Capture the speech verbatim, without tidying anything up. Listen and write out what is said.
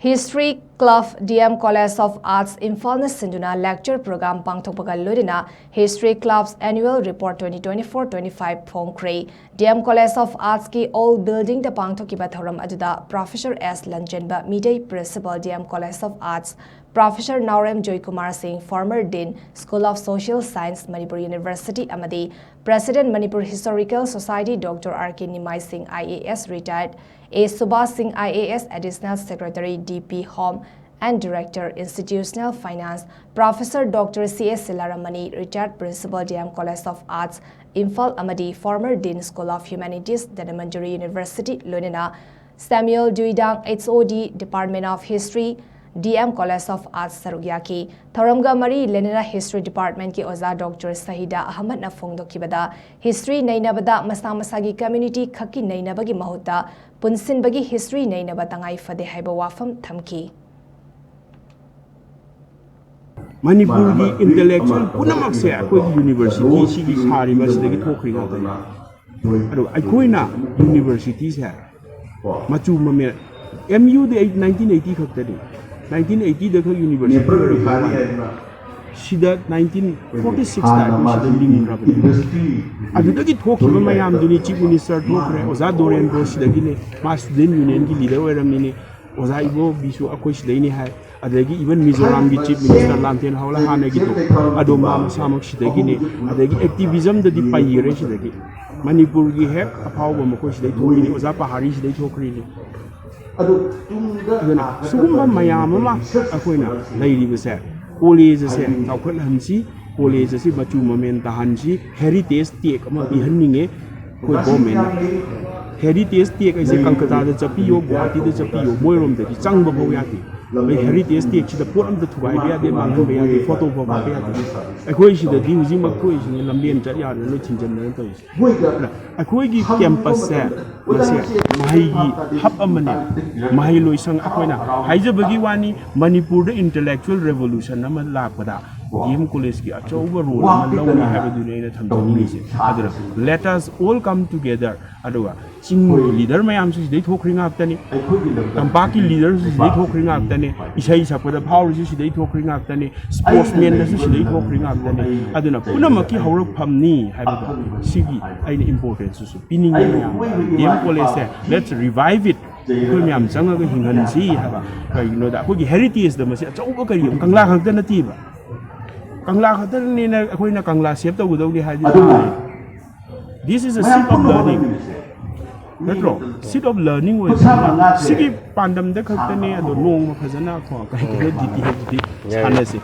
History Club, D M College of Arts, ꯏꯝꯐꯥꯜꯅ ꯁꯤꯟꯗꯨꯅ lecture program ꯄꯥꯡꯊꯣꯛꯄꯒ ꯂꯣꯏꯅꯅ History Club's Annual Report twenty twenty-four twenty-five ꯐꯣꯡꯈ꯭ꯔꯦ꯫ D M College of Artsꯀꯤ Old Buildingꯗ ꯄꯥꯡꯊꯣꯛꯈꯤꯕ ꯊꯧꯔꯝ ꯑꯗꯨꯗ Professor S ꯂꯟꯆꯦꯟꯕ Meitei, Principal, D M College of Arts, Professor ꯅꯥꯎꯔꯦꯝ ꯖꯣꯏꯀꯨꯃꯥꯔ ꯁꯤꯡ, former Dean, School of Social Science, Manipur University, ꯑꯃꯗꯤ President, Manipur Historical Society, Doctor R K ꯅꯤꯃꯥꯏ ꯁꯤꯡ, I A S retired, A Subhas ꯁꯤꯡ, I A S, Additional Secretary, D P Home and Director, Institutional Finance, Professor Doctor C S ꯁꯤꯂꯥꯔꯥꯃꯅꯤ, retired Principal, D M College of Arts, Imphal, ꯑꯃꯗꯤ former Dean, School of Humanities, Dhanamanjuri University, ꯂꯣꯏꯅꯅ Samuel ꯗꯨꯏꯗꯥꯡ, H O D, Department of History, D M College of Arts, ꯁꯔꯨꯛ ꯌꯥꯈꯤ꯫ ꯊꯧꯔꯝꯒ ꯃꯔꯤ ꯂꯩꯅꯅ History Departmentꯀꯤ ꯑꯣꯖꯥ Doctor ꯁꯍꯤꯗꯥ ꯑꯍꯃꯗꯅ ꯐꯣꯡꯗꯣꯛꯈꯤꯕꯗ, history ꯅꯩꯅꯕꯗ ꯃꯁꯥ ꯃꯁꯥꯒꯤ community ꯈꯛꯀꯤ ꯅꯩꯅꯕꯒꯤ ꯃꯍꯨꯠꯇ ꯄꯨꯟꯁꯤꯟꯕꯒꯤ history ꯅꯩꯅꯕ ꯇꯉꯥꯏ ꯐꯗꯦ ꯍꯥꯏꯕ ꯋꯥꯐꯝ ꯊꯝꯈꯤ꯫ ꯃꯅꯤꯄꯨꯔꯒꯤ intellectual ꯄꯨꯝꯅꯃꯛꯁꯦ ꯑꯩꯈꯣꯏꯒꯤ university ꯁꯤꯒꯤ ꯁꯥꯔꯤꯕ ꯑꯁꯤꯗꯒꯤ ꯊꯣꯛꯈ꯭ꯔꯤ ꯉꯥꯛꯇꯅꯤ꯫ ꯑꯗꯣ ꯑꯩꯈꯣꯏꯅ universityꯁꯦ ꯃꯆꯨ ꯃꯃꯦꯟ, M U ꯗꯤ ꯑꯩ nineteen eighty ꯈꯛꯇꯅꯤ, nineteen eighty ꯗ ꯈꯛ university ꯑꯣꯏꯔꯛꯄ ꯋꯥꯅꯤ꯫ ꯁꯤꯗ nineteen forty six ꯇ ꯑꯩꯈꯣꯏ ꯁꯤꯗ ꯂꯤꯡꯈ꯭ꯔꯕꯅꯤ꯫ ꯑꯗꯨꯗꯒꯤ ꯊꯣꯛꯈꯤꯕ ꯃꯌꯥꯝꯗꯨꯅꯤ꯫ Chief Minister ꯊꯣꯛꯈ꯭ꯔꯦ, ꯑꯣꯖꯥ ꯗꯣꯔꯦꯟꯗ꯭ꯔꯣ ꯁꯤꯗꯒꯤꯅꯦ, ꯃꯥ student unionꯒꯤ leader ꯑꯣꯏꯔꯝꯃꯤꯅꯦ꯫ ꯑꯣꯖꯥ ꯏꯕꯣꯕꯤꯁꯨ ꯑꯩꯈꯣꯏ ꯁꯤꯗꯩꯅꯤ ꯍꯥꯏ꯫ ꯑꯗꯒꯤ even ꯃꯤꯖꯣꯔꯥꯝꯒꯤ Chief Minister ꯂꯥꯟꯊꯦꯟ ꯍꯥꯎꯂ ꯍꯥꯟꯅꯒꯤꯗꯣ, ꯑꯗꯣ ꯃꯥ ꯃꯁꯥꯃꯛ ꯁꯤꯗꯒꯤꯅꯤ꯫ ꯑꯗꯒꯤ activismꯗꯗꯤ ꯄꯩꯈ꯭ꯔꯦ ꯁꯤꯗꯒꯤ꯫ ꯃꯅꯤꯄꯨꯔꯒꯤ ꯍꯦꯛ ꯑꯐꯥꯎꯕ ꯃꯈꯣꯏ ꯁꯤꯗꯩ ꯊꯣꯛꯈꯤꯅꯤ, ꯑꯣꯖꯥ ꯄꯍꯥꯔꯤ ꯁꯤꯗꯩ ꯊꯣꯛꯈ꯭ꯔꯤꯅꯤ꯫ ꯑꯗꯨꯅ ꯁꯤꯒꯨꯝꯕ ꯃꯌꯥꯝ ꯑꯃ ꯑꯩꯈꯣꯏꯅ ꯂꯩꯔꯤꯕꯁꯦ, college ꯑꯁꯦ ꯆꯥꯎꯈꯠꯍꯟꯁꯤ, college ꯑꯁꯤ ꯃꯆꯨ ꯃꯃꯦꯟ ꯇꯥꯍꯟꯁꯤ, heritage tag ꯑꯃ ꯄꯤꯍꯟꯅꯤꯡꯉꯦ ꯑꯩꯈꯣꯏ governmentꯅ꯫ Heritage tag ꯍꯥꯏꯁꯦ ꯀꯜꯀꯇꯥꯗ ꯆꯠꯄꯤꯌꯣ, ꯒꯨꯋꯥꯍꯥꯇꯤꯗ ꯆꯠꯄꯤꯌꯣ, ꯃꯣꯏꯔꯣꯝꯗꯗꯤ ꯆꯪꯕ ꯐꯥꯎ ꯌꯥꯗꯦ꯫ ꯑꯩ heritage tagꯁꯤꯗ ꯄꯣꯠ ꯑꯝꯇ ꯊꯨꯒꯥꯏꯕ ꯌꯥꯗꯦ, ꯃꯥꯡꯍꯟꯕ ꯌꯥꯗꯦ, photo ꯐꯥꯎ ꯀꯥꯞꯄ ꯌꯥꯗꯦ꯫ ꯑꯩꯈꯣꯏ ꯁꯤꯗꯗꯤ ꯍꯧꯖꯤꯛꯃꯛ ꯊꯣꯛꯏꯁꯤꯅꯦ, ꯂꯝꯕꯦꯟ ꯆꯠ ꯌꯥꯗꯅ ꯂꯣꯏ ꯊꯤꯡꯖꯤꯟꯗꯅ ꯇꯧꯔꯤꯁꯦ꯫ ꯑꯩꯈꯣꯏꯒꯤ campusꯁꯦ ꯃꯁꯦ ꯃꯍꯩꯒꯤ hub ꯑꯃꯅꯦ꯫ ꯃꯍꯩꯂꯣꯏꯁꯪ ꯑꯩꯈꯣꯏꯅ ꯍꯥꯏꯖꯕꯒꯤ ꯋꯥꯅꯤ, ꯃꯅꯤꯄꯨꯔꯗ intellectual revolution ꯑꯃ ꯂꯥꯛꯄꯗ ꯗꯤ ꯑꯦꯝ ꯀꯣꯂꯦꯖꯀꯤ ꯑꯆꯧꯕ ꯔꯣꯜ ꯑꯃ ꯂꯧꯅꯤ ꯍꯥꯏꯕꯗꯨꯅꯤ ꯑꯩꯅ ꯊꯝꯖꯅꯤꯡꯉꯤꯁꯦ꯫ ꯑꯗꯨꯅ let us all come together, ꯑꯗꯨꯒ ꯆꯤꯡꯒꯤ ꯂꯤꯗꯔ ꯃꯌꯥꯝꯁꯨ ꯁꯤꯗꯩ ꯊꯣꯛꯈ꯭ꯔꯤ ꯉꯥꯛꯇꯅꯤ, ꯇꯝꯄꯥꯛꯀꯤ ꯂꯤꯗꯔꯁꯨ ꯁꯤꯗꯩ ꯊꯣꯛꯈ꯭ꯔꯤ ꯉꯥꯛꯇꯅꯤ, ꯏꯁꯩ ꯁꯛꯄꯗ ꯐꯥꯎꯔꯤꯁꯨ ꯁꯤꯗꯩ ꯊꯣꯛꯈ꯭ꯔꯤ ꯉꯥꯛꯇꯅꯤ, ꯁ꯭ꯄꯣꯔꯠꯁꯃꯦꯟꯗꯁꯨ ꯁꯤꯗꯩ ꯊꯣꯛꯈ꯭ꯔꯤ ꯉꯥꯛꯇꯅꯤ꯫ ꯑꯗꯨꯅ ꯄꯨꯝꯅꯃꯛꯀꯤ ꯍꯧꯔꯛꯐꯝꯅꯤ ꯍꯥꯏꯕꯗꯣ ꯁꯤꯒꯤ ꯑꯩꯅ ꯏꯝꯄꯣꯔꯇꯦꯟꯁꯁꯨ ꯄꯤꯅꯤꯡꯉꯤ ꯃꯌꯥꯝꯗ꯫ ꯗꯤ ꯑꯦꯝ ꯀꯣꯂꯦꯖꯁꯦ, let's revive it, ꯑꯩꯈꯣꯏ ꯃꯌꯥꯝ ꯆꯪꯉꯒ ꯍꯤꯡꯍꯟꯁꯤ ꯍꯥꯏꯕ꯫ ꯀꯩꯒꯤꯅꯣꯗ ꯑꯩꯈꯣꯏꯒꯤ ꯍꯦꯔꯤꯇꯦꯖꯇ ꯃꯁꯤ ꯑꯆꯧꯕ ꯀꯔꯤ ꯑꯃ, ꯀꯪꯂꯥ ꯈꯛꯇ ꯅꯠꯇꯦꯕ, ꯀꯪꯂꯥ ꯈꯛꯇꯅꯤꯅ ꯑꯩꯈꯣꯏꯅ ꯀꯪꯂꯥ ꯁꯦꯞ ꯇꯧꯒꯗꯧꯅꯤ ꯍꯥꯏꯗꯤ ꯇꯥꯔꯦ꯫ This is a seat of learning, ꯅꯠꯇ꯭ꯔꯣ? Seat of learning ꯑꯣꯏꯕꯅꯤꯅ ꯁꯤꯒꯤ ꯄꯥꯟꯗꯝꯗ ꯈꯛꯇꯅꯦ꯫ ꯑꯗꯣ ꯅꯣꯡꯃ ꯐꯖꯅ ꯀꯣ ꯀꯩ ꯀꯩꯅꯣ ꯗꯤꯇꯦꯜꯗꯤ ꯁꯥꯟꯅꯁꯤ꯫